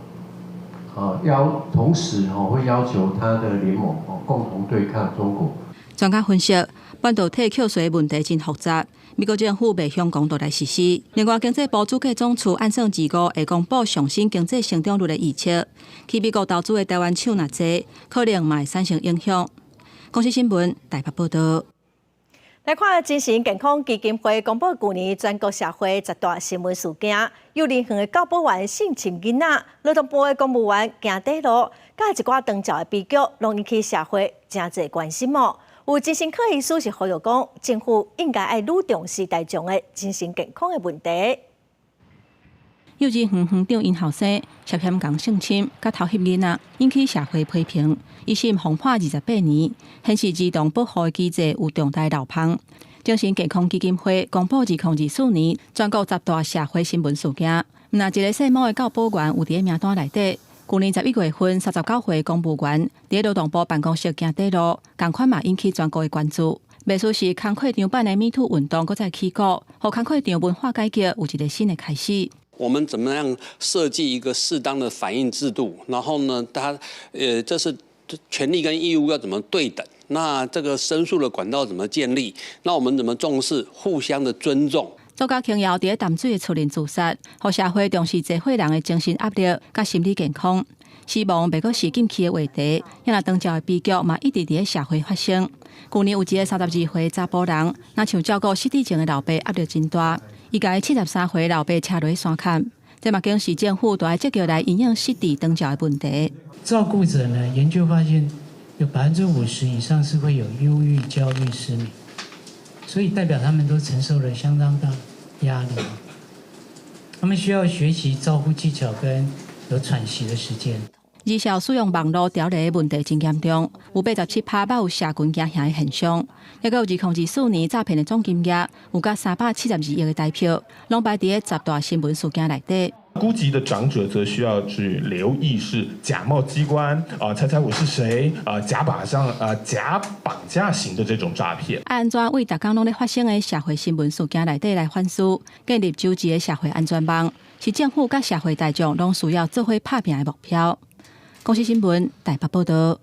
Speaker 18: 啊要同時哦會要求他的聯盟哦共同對抗中國。
Speaker 17: 專家分析，半導體課稅問題真複雜，美國政府袂向公獨來實施。另外，經濟部主計總處按算25會公布上新經濟成長率的預測，去美國投資的台灣廠若濟，可能嘛會產生影響。公視新聞台北報道。
Speaker 1: 來看精神健康基金會公布舊年全國社會十大新聞事件，幼兒園的教保員性侵囡仔，勞動部的公務員行短路，佮一寡長照的悲劇，攏引起社會誠濟關心哦。有精神科醫師是呼籲講，政府應該愛愈重視大眾的精神健康的問題。
Speaker 17: 幼稚園園長𪜶後生涉嫌共性侵、佮偷翕囡仔，引起社會批評。一審獲判28年，顯示兒童保護機制有重大漏縫。精神健康基金會公布2024年全國十大社會新聞事件，毋但一个姓毛的教保員有佇名單內底。舊年11月份，39歲公務員佇勞動部辦公室行短路，仝款嘛引起全國的關注。袂輸是工課場版的 MeToo 運動，閣再起鼓，予工課場文化改革有一個新的開始。
Speaker 3: 我們怎麼樣設計一個適當的反應制度？然後呢，他這是權利跟義務要怎麼對等？那這個申訴的管道怎麼建立？那我們怎麼重視互相的尊重？
Speaker 17: 作家瓊瑤佇咧淡水的厝內自殺，予社會重視濟歲人的精神壓力佮心理健康。死亡袂閣是禁忌的話題，也若長照的悲劇嘛一直佇咧社會發生。舊年有一个32歲查埔人，若像照顧失智症的老爸壓力真大，伊共73歲老爸車落山崁。這嘛警示政府都愛積極來因應失智長照的問題。
Speaker 4: 照顧者呢，研究發現有50%以上是會有憂鬱、焦慮、失眠，所以代表他們都承受了相當大壓力。他們需要學習照顧技巧跟有喘息的時間。
Speaker 17: 兒少使用網路條例的問題真嚴重，有87%捌有社群驚嚇的現象，抑閣有2024年詐騙的總金額有甲372億的台票，攏擺佇咧十大新聞事件內底。
Speaker 7: 孤寂的長者則需要去留意是假冒機關啊，猜猜我是誰啊，假綁上啊，假綁架型的這種詐騙。
Speaker 17: 按怎為逐工攏咧發生的社會新聞事件內底來反思，建立周齊的社會安全網，是政府佮社會大眾攏需要做伙拍拚的目標。公視新聞台北報導。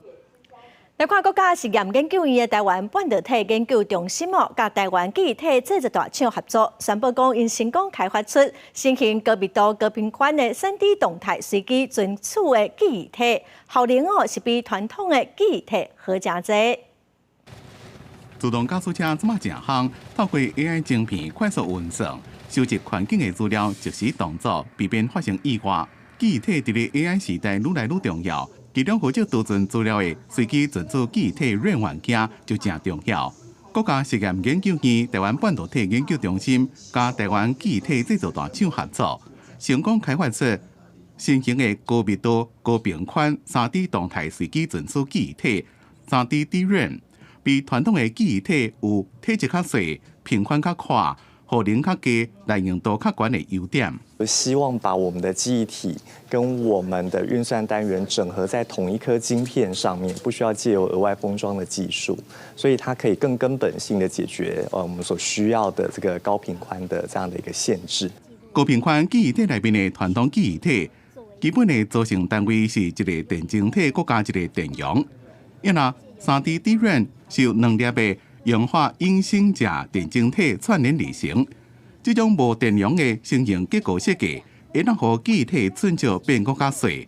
Speaker 1: 來看國家實驗研究院的台灣半導體研究中心哦，佮台灣記憶體製造大廠合作，宣布講𪜶成功開發出新型高密度、高頻寬的3D 動態隨機存儲的記憶體，效能哦是比傳統的記憶體好誠濟。
Speaker 19: 自動駕駛車這麼誠夯，透過 AI 晶片快速運算，收集環境的資料，即時動作，避免發生意外。記憶體佇咧 AI 時代愈來愈重要，其中負責儲存資料的隨機存儲記憶體軟元件就誠重要。國家實驗研究院台灣半導體研究中心佮台灣記憶體製造大廠合作，成功開發出新型的高密度、高頻寬3D 動態隨機存儲記憶體3D DRAM，比傳統的記憶體有體積較細、頻寬較闊、耗能較低、耐用度較懸的優點。
Speaker 20: 希望把我們的記憶體跟我們的運算單元整合在同一顆晶片上面，不需要借由額外封裝的技術，所以它可以更根本性的解決我們所需要的這個高頻寬的這樣的一個限制。
Speaker 19: 高頻寬記憶體內面的傳統記憶體，基本的組成單位是一個電晶體，閣加一個電容。因為3D DRAM 是由兩粒的氧化銦鋅錫電晶體串聯而成。這種無電容的新型結構設計，會當予記憶體寸尺變閣較細，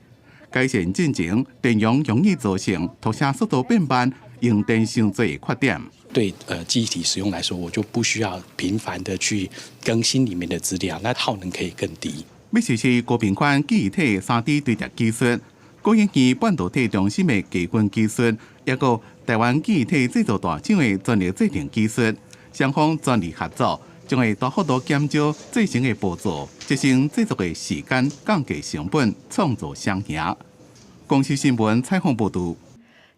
Speaker 19: 改善進前電容容易造成讀寫速度變慢、用電傷濟的缺點。
Speaker 21: 對記憶體使用來說，我就不需要頻繁的去更新裡面的資料，那耗能可以更低。
Speaker 19: 欲實施高頻寬記憶體3D 堆疊技術，國研院半導體中心的低溫技術，抑閣台灣記憶體製造大廠的專利製程技術，雙方全力合作，將會大幅度減少製程的步驟，節省製作的時間，降低成本，創造雙贏。公視新聞採訪報導。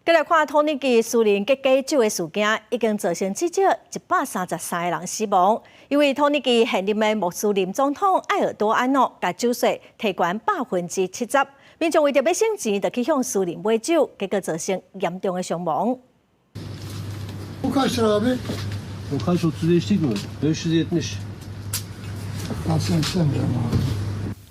Speaker 1: 繼來看土耳其私人結假酒的事件，已經造成至少133個人死亡。因為土耳其現任的穆斯林總統埃爾多安哦，共酒稅提懸70%，民眾為著欲省錢，就去向私人買酒，結果造成嚴重的傷亡。
Speaker 22: Bu kaç lira abi?
Speaker 18: O kaç 35 değil mi? 570.
Speaker 16: Ben istemiyorum abi.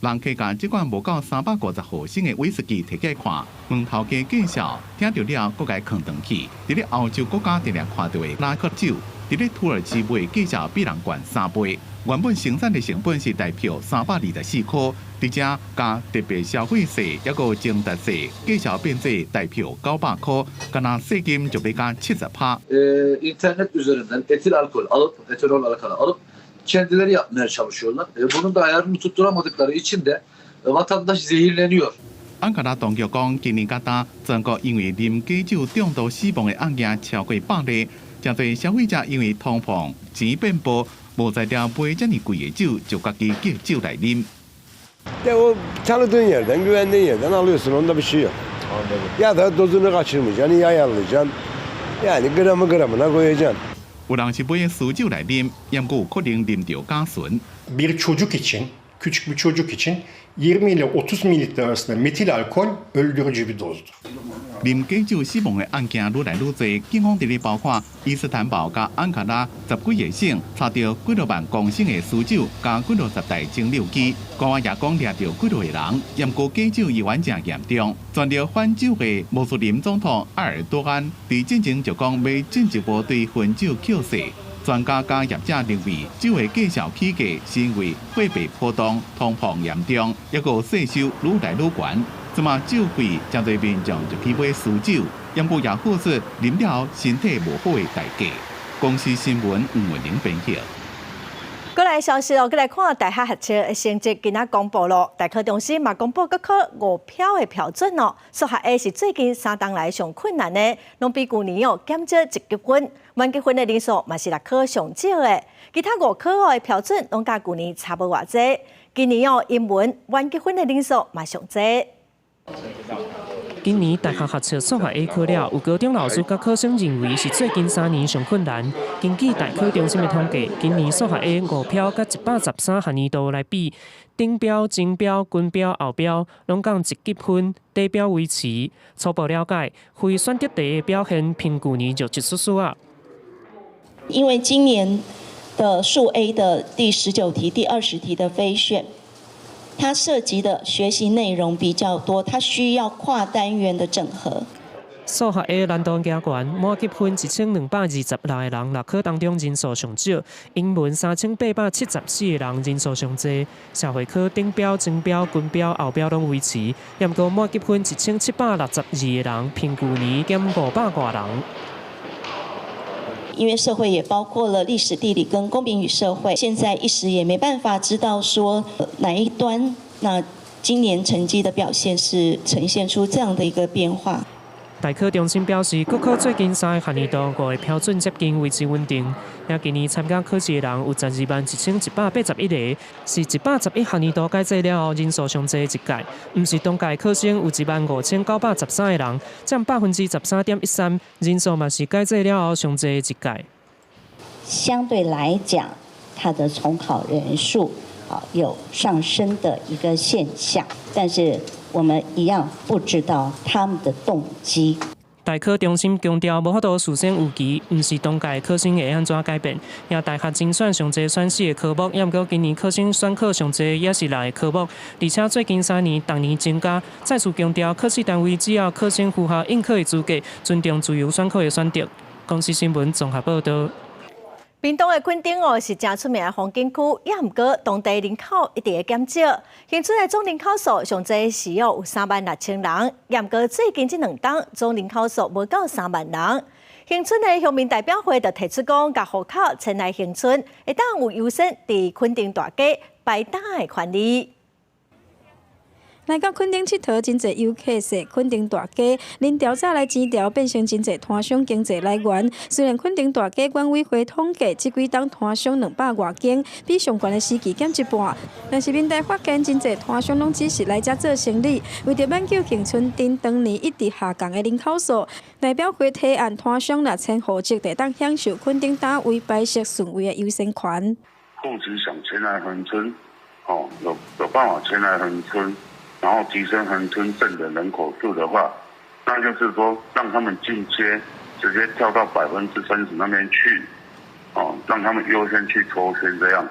Speaker 19: 人客共這罐無夠350毫升的威士忌提起來看，問頭家介紹，聽著了，閣共囥轉去。佇咧歐洲國家定定看著的拉克酒，佇咧土耳其賣價錢比人懸三倍。原本生產的成本是台票324塊，佇遮加特別消費稅，抑閣增值稅，價錢變做台票900塊，敢若稅金就欲加70%。
Speaker 6: İnternet üzerinden etil alkol alıp, etanol alkol alıp kendileri yapmaya çalışıyorlar. Bunun da ayarını tutturamadıkları için de vatandaş zehirleniyor.
Speaker 19: 安卡拉當局講，今年佮今全國因為啉假酒中毒死亡的案件超過100例，誠濟消費者因為通膨錢變薄，無才調買遮爾貴的酒，就家己叫酒來啉。
Speaker 23: De o tanıdığın yerden, güvendiğin yerden alıyorsun. Onda bir şey yok. Ya da dozunu kaçırmayacaksın, iyi ayarlayacaksın. Yani gramı gramına koyacaksın.
Speaker 19: 有人是買私酒來啉，毋過有可能啉著甲醇。
Speaker 24: Bir çocuk için, küçük bir çocuk için 20 ile 30 mililitre arasında metil alkol öldürücü bir dozdur.
Speaker 19: 啉假酒死亡的案件愈來愈濟，警方佇咧包括伊斯坦堡佮安卡拉十幾個省，查著幾若萬公升的私酒，佮幾若十台蒸餾機。官員也講掠著幾若個人，毋過假酒猶原誠嚴重。全力反酒的穆斯林總統埃爾多安，佇進前就講欲進一步對婚酒課稅。專家佮業者認為，酒的價數起價是因為貨幣波動、通膨嚴重，抑閣稅收愈來愈懸。這馬酒貴，誠濟民眾就去買私酒，毋過也付出啉了身體無好的代價。公視新聞吳文玲編譯。
Speaker 1: 閣來消息哦，閣來看大學學測的成績，今仔公布咯。大考中心嘛公布國考五標的標準哦。數學 A 是最近三冬來上困難的，攏比舊年哦減少一級分，滿級分的人數嘛是六科上少的。其他五科哦的標準攏佮舊年差無偌濟。今年哦英文滿級分的人數嘛上濟。
Speaker 5: 今年大學學測數學 A 考了，有高中老師佮考生認為是最近三年上困難。根據大考中心的統計，今年數學 A 五標佮113學年度來比，頂標、中標、均標、後標攏降一級分，底標維持。初步了解，非選擇題的表現比舊年弱一絲絲仔。
Speaker 8: 因為今年的數 A 的第19題、第20題的非選。它涉及的學習內容比較多，它需要跨單元的整合。
Speaker 5: 數學 A 難度加懸，滿級分1226個人，六科當中人數上少；英文3874個人，人數上濟。社會科頂標、中標、均標、後標攏維持，毋過滿級分1762個人，比舊年減500外人。
Speaker 8: 因為社會也包括了歷史、地理跟公民與社會，現在一時也沒辦法知道說哪一端，那今年成績的表現是呈現出這樣的一個變化。
Speaker 5: 大考中心表示，國考最近三個學年度五個標準接近維持穩定。也今年參加考試的人有12萬1181個，是111學年度改制了後人數上濟一屆。毋是同屆考生有1萬5913個人，佔13.13%，人數嘛是改制了後上濟一屆。
Speaker 9: 相對來講，它的重考人數啊有上升的一個現象，但是我們一樣不知道他們的動機。
Speaker 5: 大考中心強調，無法度事先預期，毋是當屆考生會按怎改變。也大學甄選上濟選四个科目，也毋過今年考生選考上濟也是六个科目，而且最近三年逐年增加。再次強調，考試單位只要考生符合應考的資格，尊重自由選考的選擇。公視新聞綜合報導。
Speaker 1: 屏東的墾丁哦是誠出名的風景區，也毋過當地人口一直咧減少。恆春的總人口數上濟時哦有3萬6千人，也毋過最近這兩冬總人口數無夠3萬人。恆春的鄉民代表會就提出講，共戶口遷來恆春，會當有優先佇墾丁大街擺檔的權利。
Speaker 10: 來到墾丁𨑨迌，真濟遊客踅墾丁大街，人潮走來錢潮變成真濟攤商經濟來源。雖然墾丁大街管委會統計，這幾冬攤商200外間，比上懸的時期減一半。但是民代發現，真濟攤商攏只是來遮做生意。為著挽救恆春鎮當年一直下降的人口數，代表會提案攤商若遷戶籍，就當享受墾丁單位擺設順位的優先權。
Speaker 11: 戶籍想遷來恆春，哦，有辦法遷來恆春。然後提升恆春鎮的人口數的話，那就是說讓他們進階，直接跳到30%那邊去，哦，讓他們優先去抽籤這樣。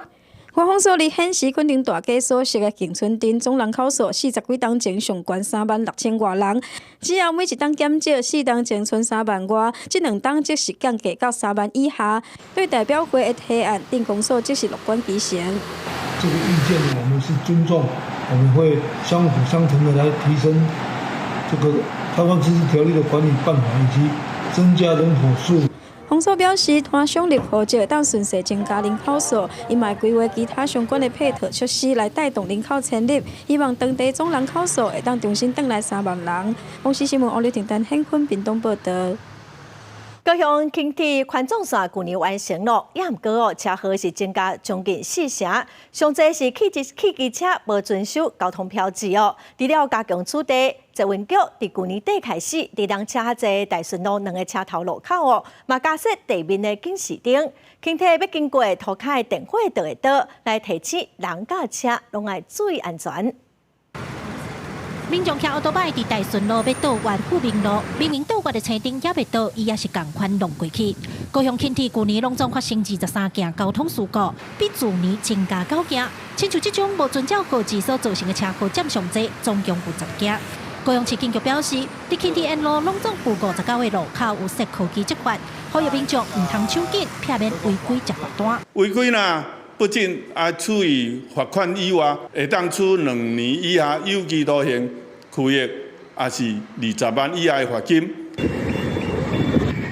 Speaker 10: 官方數字顯示，墾丁大街所設的恆春鎮總人口數40幾冬前上懸3萬6千外人，只要每一冬減少4冬前賰3萬外，這兩冬則是降低到3萬以下。對代表會的提案，鎮公所則是樂觀其成。
Speaker 22: 這個意見我們是尊重。我們會相輔相成的來提升這個開放自治條例的管理辦法，以及增加人口數。
Speaker 10: 公所表示，攤商入戶就會當順勢增加人口數，伊嘛會規劃其他相關的配套設施來帶動人口遷入，希望當地總人口數會當重新轉來3萬人。公視新聞王麗婷、陳顯坤屏東報導。
Speaker 1: 高雄輕鐵環狀線舊年完成咯，也毋過哦，車禍是增加將近四成，上濟是汽機車無遵守交通標誌哦。除了加強取締，捷運局佇舊年底開始，佇人車較濟大順路兩个車頭路口哦，嘛加設地面的警示燈，輕鐵欲經過塗跤的電火就會倒，來提醒人佮車攏愛注意安全。
Speaker 12: 民眾騎歐多擺佇大順路欲倒彎富民路，明明倒彎的青燈猶未倒，伊也是仝款弄過去。高雄輕鐵舊年攏總發生23件交通事故，比去年增加9件。親像這種無遵照號誌所造成的車禍佔上濟，總共有10件。高雄市警局表示，佇輕鐵沿路攏總有59个路口有設科技執法，呼籲民眾毋通手緊，避免違規接罰單。
Speaker 13: 違規若不僅愛處以罰款以外，會當處2年以下有期徒刑、拘役，抑是20萬以下的罰金。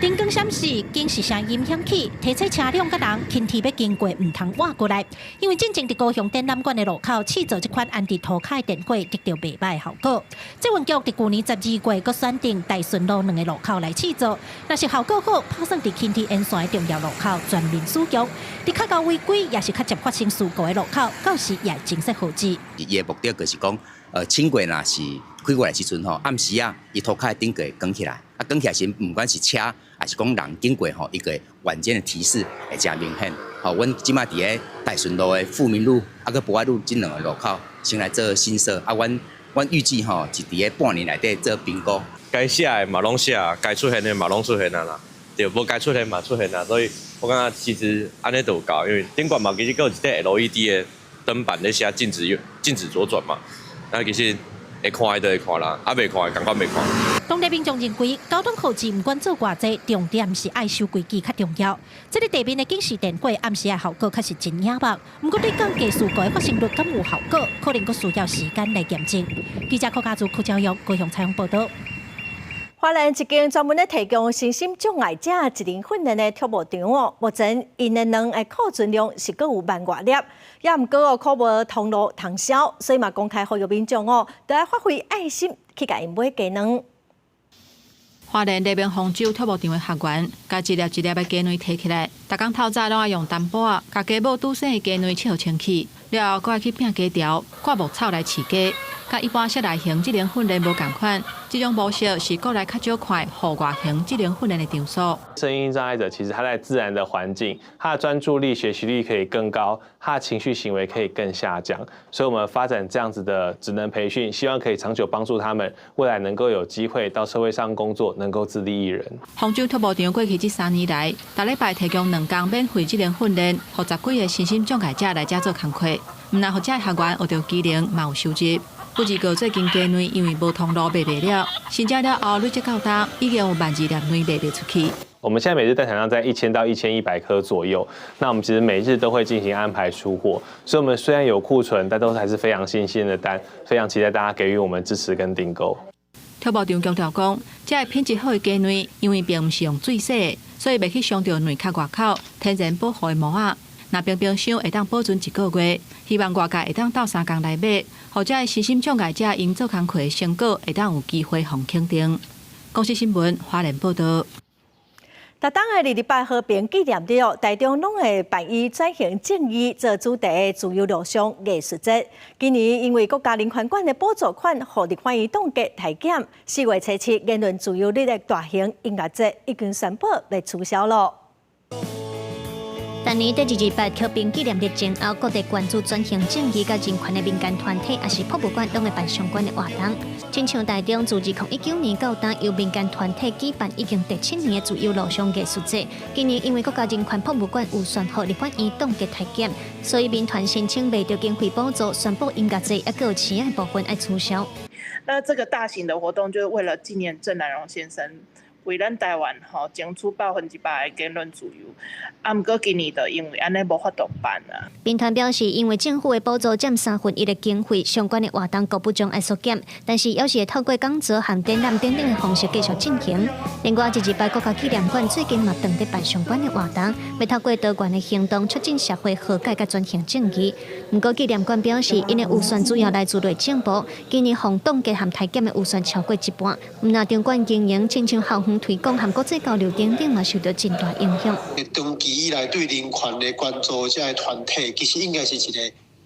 Speaker 12: 燈光閃爍，警示聲音響起，提醒車輛佮人輕鐵欲經過，毋通倚過來，因為進前佇高雄展覽館的路口試做這款安佇塗跤的電火，得著袂䆀的效果。捷運局佇舊年12月，閣選定大順路兩个路口來試做，若是效果好，拍算佇輕鐵沿線的重要路口全面使用。佇較𠢕違規，抑是較捷發生事故的路口，到時也會增設號誌。
Speaker 14: 伊的目的就是講，輕軌若是開過來時陣吼，暗時啊，伊塗跤的燈會光起來，啊，光起來時，毋管是車抑是講人經過吼，伊個晚間的提示會誠明顯。吼，阮這擺佇咧大順路的富民路，啊，閣博愛路這兩个路口先來做新設，啊，阮預計吼是佇咧半年內底做評估。
Speaker 15: 該寫的嘛攏寫，該出現的嘛攏出現啊啦，對，無該出現嘛出現啊，所以我感覺其實按呢就有夠，因為頂懸嘛其實閣有一塊 LED 的燈板咧寫禁止左轉嘛，那其實會看的就會看啦，啊袂看的仝款袂看。
Speaker 12: 當地民眾認為，交通號誌毋管做偌濟，重點是愛守規矩較重要。這个地面的警示電火暗時的效果確實真醒目，毋過對降低事故的發生率敢有效果，可能閣需要時間來驗證。記者柯家祖、柯昭勇高雄採訪報導。
Speaker 1: 花蓮一間專門咧提供身心障礙者職能訓練的託牧場哦，目前𪜶的卵的庫存量是閣有萬外粒，也毋過哦，苦無通路通銷，所以嘛公開呼籲民眾哦，著愛發揮愛心去共𪜶買雞卵。
Speaker 17: 花蓮麗明方舟託牧場的學員，共一粒一粒的雞卵提起來，逐工透早攏愛用擔簸仔，共雞母拄生的雞卵切予清氣，了後閣愛去摒雞巢、割牧草來飼雞。佮一般室內型職能訓練無仝款，這種模式是國內較少看戶外型職能訓練的場所。
Speaker 25: 身心障礙者其實他在自然的環境，他的專注力、學習力可以更高，他的情緒行為可以更下降。所以，我們發展這樣子的職能培訓，希望可以長久幫助他們，未來能夠有機會到社會上工作，能夠自立一人。
Speaker 17: 方舟託牧場過去這3年來，逐禮拜提供2工免費職能訓練，予10幾个身心障礙者來遮做工課。毋但予遮學員學著技能，嘛有收入。不過最近雞卵因為無通路賣袂了，申請了後累積到今已經有1.2萬粒卵賣袂出去。
Speaker 25: 我們現在每日蛋產量在1000到1100顆左右，那我們其實每日都會進行安排出貨，所以我們雖然有庫存，但都還是非常新鮮的單，非常期待大家給予我們支持跟訂購。
Speaker 17: 託牧場強調講，遮个品質好的雞卵，因為並毋是用水洗的，所以袂去傷著卵殼外口天然保護的膜仔。若冰冰箱會當保存一個月，希望外界會當鬥相共來買，予遮个身心障礙者𪜶做工課的成果會當有機會予肯定。公視新聞花蓮報導。
Speaker 1: 逐冬的228和平紀念日哦，台中攏會辦以轉型正義做主題的自由路上藝術節。今年因為國家人權館的補助款，予立法院凍結裁減，4月初7言論自由日的大型音樂節已經宣布欲取消囉。
Speaker 26: 逐年佇228和平紀念日前後，各地關注轉型正義佮人權的民間團體，抑是博物館，攏會辦相關的活動。親像台中自2019年到今，由民間團體舉辦已經第七年的自由路上藝術節。今年因為國家人權博物館預算予立法院凍結裁減，所以民團申請袂著經費補助，宣布音樂節抑閣有市的部分愛取消。
Speaker 27: 那這個大型的活動就是為了紀念鄭南榕先生。為咱台灣吼爭取100%的言論自由，啊，毋過今年就因為按呢無法度辦啊。
Speaker 26: 民團表示，因為政府的補助佔1/3的經費，相關的活動局部將愛縮減，但是猶是會透過講座和展覽等等的方式繼續進行。另外，228國家紀念館最近嘛正佇辦相關的活動，欲透過多元的行動促進社會和解佮轉型正義。毋過紀念館表示，𪜶的預算主要來自內政部，今年予凍結和裁減的預算超過一半。毋但場館經營，親像校園推廣和國際交流等等嘛，受著真大影響。
Speaker 28: 長期以來對人權的關注，這个團體其實應該是一個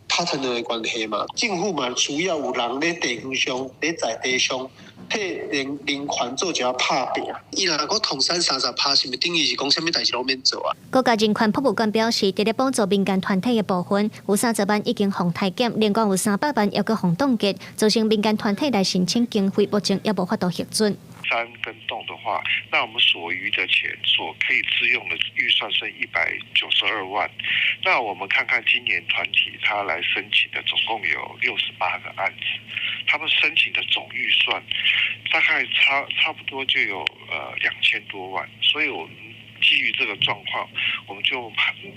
Speaker 28: partner 的關係嘛。政府嘛需要有人咧地方上、咧在地上替人權做一下拍拚。伊若閣統三30%，是毋是等於是講啥物代誌攏免做啊？
Speaker 26: 國家人權博物館表示，佇咧補助民間團體的部分，有30萬已經予裁減，另外有300萬猶閣予凍結，造成民間團體來申請經費，目前猶無法度核准。
Speaker 2: 山跟凍的話，那我們所餘的錢所可以支用的預算剩192萬。那我們看看今年團體他來申請的總共有68個案子，他們申請的總預算大概差不多就有2000多萬，所以我們基於這個狀況，我們就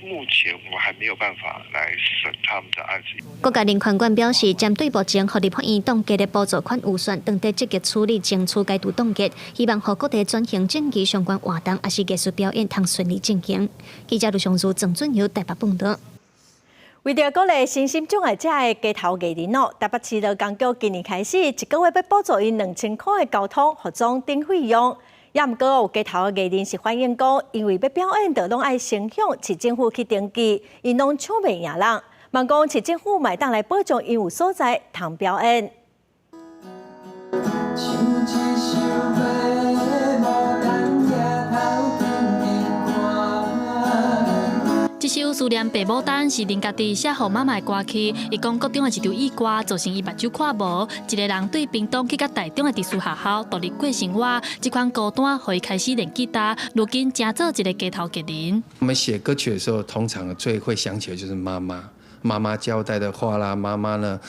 Speaker 2: 目前我們還沒有辦法來審他們的案子。
Speaker 26: 國家人權館表示，針對目前予立法院凍結的補助款預算，正佇積極處理爭取解除凍結，希望予各地轉型正義相關活動，抑是藝術表演通順利進行。記者盧尚如、鄭俊友台北報導。
Speaker 1: 為著鼓勵身心障礙者的街頭藝人哦，台北市勞工局今年開始一個月欲補助𪜶2000箍的交通、服裝等費用。也毋過有街頭藝人是反映講，因為欲表演，就攏愛先向市政府去登記，𪜶攏搶袂贏人。望講市政府嘛會當來保障𪜶有所在通表演。
Speaker 3: 像一首白牡丹抬頭緊
Speaker 4: 這首思念白牡丹是林家弟寫予媽媽的歌曲。伊講國中的一場意外造成伊目睭看無，一个人對屏東去到台中的特殊學校獨立過生活。這款孤單，予伊開始練吉他，如今成做一个街頭藝人。
Speaker 7: 我們寫歌曲的時候，通常最會想起的就是媽媽，媽媽交代的話啦，媽媽呢，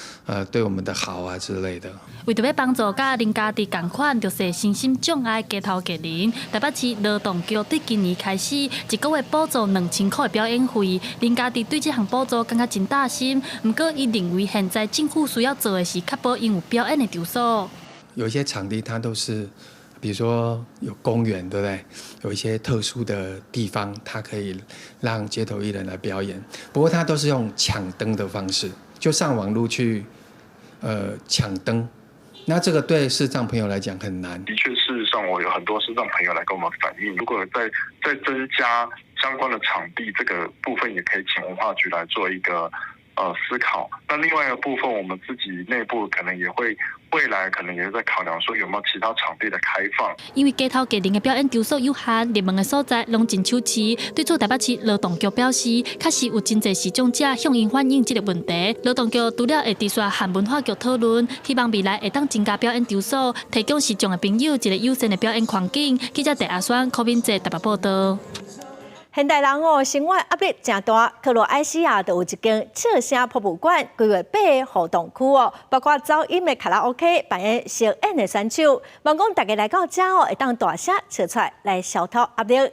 Speaker 7: 對我們的好啊之類的。
Speaker 4: 為著欲幫助佮林家弟仝款弱勢身心障礙街頭藝人，台北市勞動局對今年開始一個月補助2000箍的表演費。林家弟對這項補助感覺真擔心，毋過伊認為現在政府需要做的是確保𪜶有表演的場所。
Speaker 7: 有一些場地，它都是，比如說有公園，對不對？有一些特殊的地方，它可以讓街頭藝人來表演。不過，它都是用搶燈的方式，就上網路去，搶燈。那這個對視障朋友來講很難。
Speaker 2: 的確，事實上我有很多視障朋友來跟我們反映，如果再增加相關的場地，這個部分也可以請文化局來做一個思考。那另外一個部分，我們自己內部可能也會未來可能也在考量，說有沒有其他場地的開放。
Speaker 4: 因為街頭藝人的表演場所有限，入門的所在攏真手持。對此，台北市勞動局表示，確實有真濟視障者向𪜶反映這個問題。勞動局除了會持續和文化局討論，希望未來會當增加表演場所，提供視障的朋友一個友善的表演環境。記者鄭阿雙、柯敏哲台北報導。
Speaker 1: 現代人哦，生活壓力誠大，克羅埃西亞就有一間笑聲博物館，規劃八个互動區哦，包括走音的卡拉 OK，扮演飾演的選手，望講大家來到遮哦，會當大聲笑出來，來消除壓力。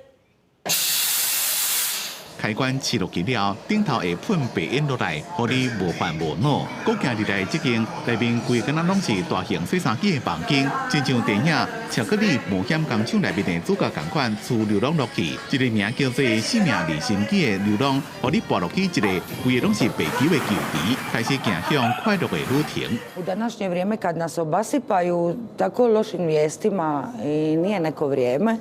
Speaker 19: 開關切落去了，頂頭會噴白煙落來，予你無煩無惱。閣行入來這間內面規个敢若攏是大型洗衫機的房間，親像電影《巧克力冒險工廠》內面的主角仝款，趨流浪落去，這個名叫做生命離心機的流浪，予你跋落去一个規个攏是白球的球池，開始行向快樂的旅程。
Speaker 16: U današnje vrijeme kad nas obasipaju tako lošim vijestima i nije neko vrijeme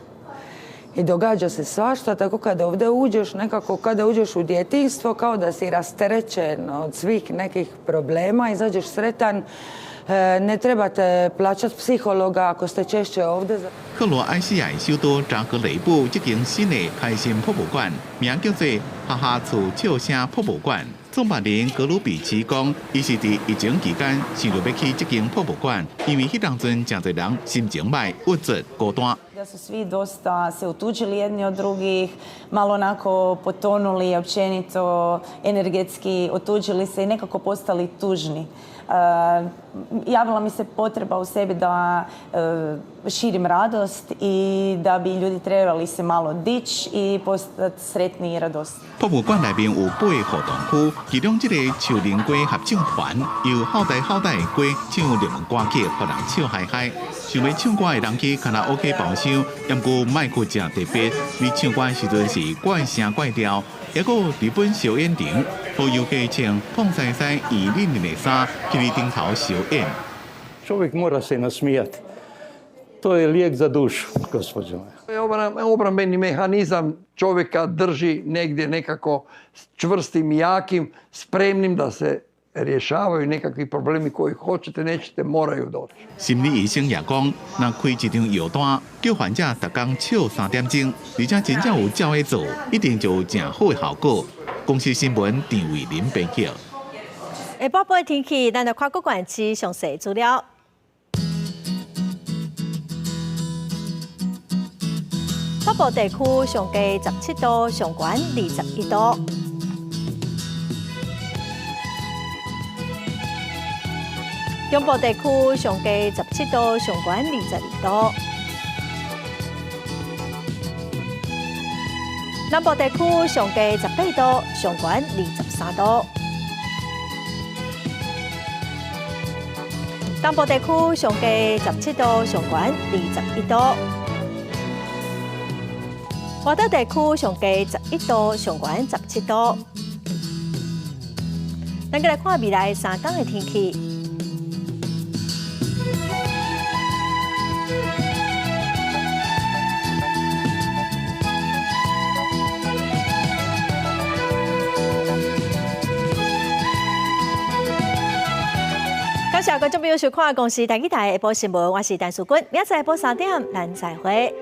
Speaker 16: i događa se svašta, tako kada ovdje uđeš, nekako kada uđeš u djetinjstvo, kao da si rasterećen od svih nekih problema, izađeš sretan, ne trebate plaćati psihologa ako ste češće ovdje.
Speaker 19: 克羅埃西亞的首都扎格雷布這間新的開心博物館，名叫做哈哈厝笑聲博物館。創辦人格魯比奇講，伊是佇疫情期間想著欲起這間博物館，因為彼當陣誠濟人心情䆀、鬱卒、孤單。
Speaker 18: Da su svi dosta se otuđili jedni od drugih, malo onako potonuli općenito, energetski otuđili se i nekako postali tužni. Javila mi se potreba u sebi da širim radost i da bi ljudi trebali se malo dići i postati sretniji i radosniji.
Speaker 19: 博物館內面有八个互動區，其中這個樹林雞合唱團由後代後代的雞唱熱門歌曲，予人笑嗨嗨。想欲唱歌的人去卡拉 OK 包廂，毋過麥克誠特別，你唱歌的時陣是怪聲怪調，抑閣日本燒演場，予遊客穿胖西西圓淋淋的衫，去你頂頭燒演。
Speaker 20: Čovjek mora se nasmijati. To je lijek za dušu, gospođo.
Speaker 21: Obrambeni mehanizam čovjeka drži negdje nekako čvrstim i jakim, spremnim da se Rješavaju nekakvi problemi koji hoćete, nećete, moraju doći.
Speaker 19: 心理醫生也講，若開一張藥單，叫患者逐工笑3點鐘，而且真正有照咧做，一定就有誠好的效果。公視新聞陳慧琳編輯。
Speaker 1: 下晡晡天氣，咱來看各縣市詳細資料。北部地區上低17度，上懸21度。中部地區上低17度，上懸22度。南部地區上低18度，上懸23度。東部地區上低17度，上懸21度。外島地區上低11度，上懸17度。咱閣來看未來3天的天氣。感謝觀眾朋友收看《公視台語台》下晡新聞，我是陳淑君，明仔載下晡3點，咱再會。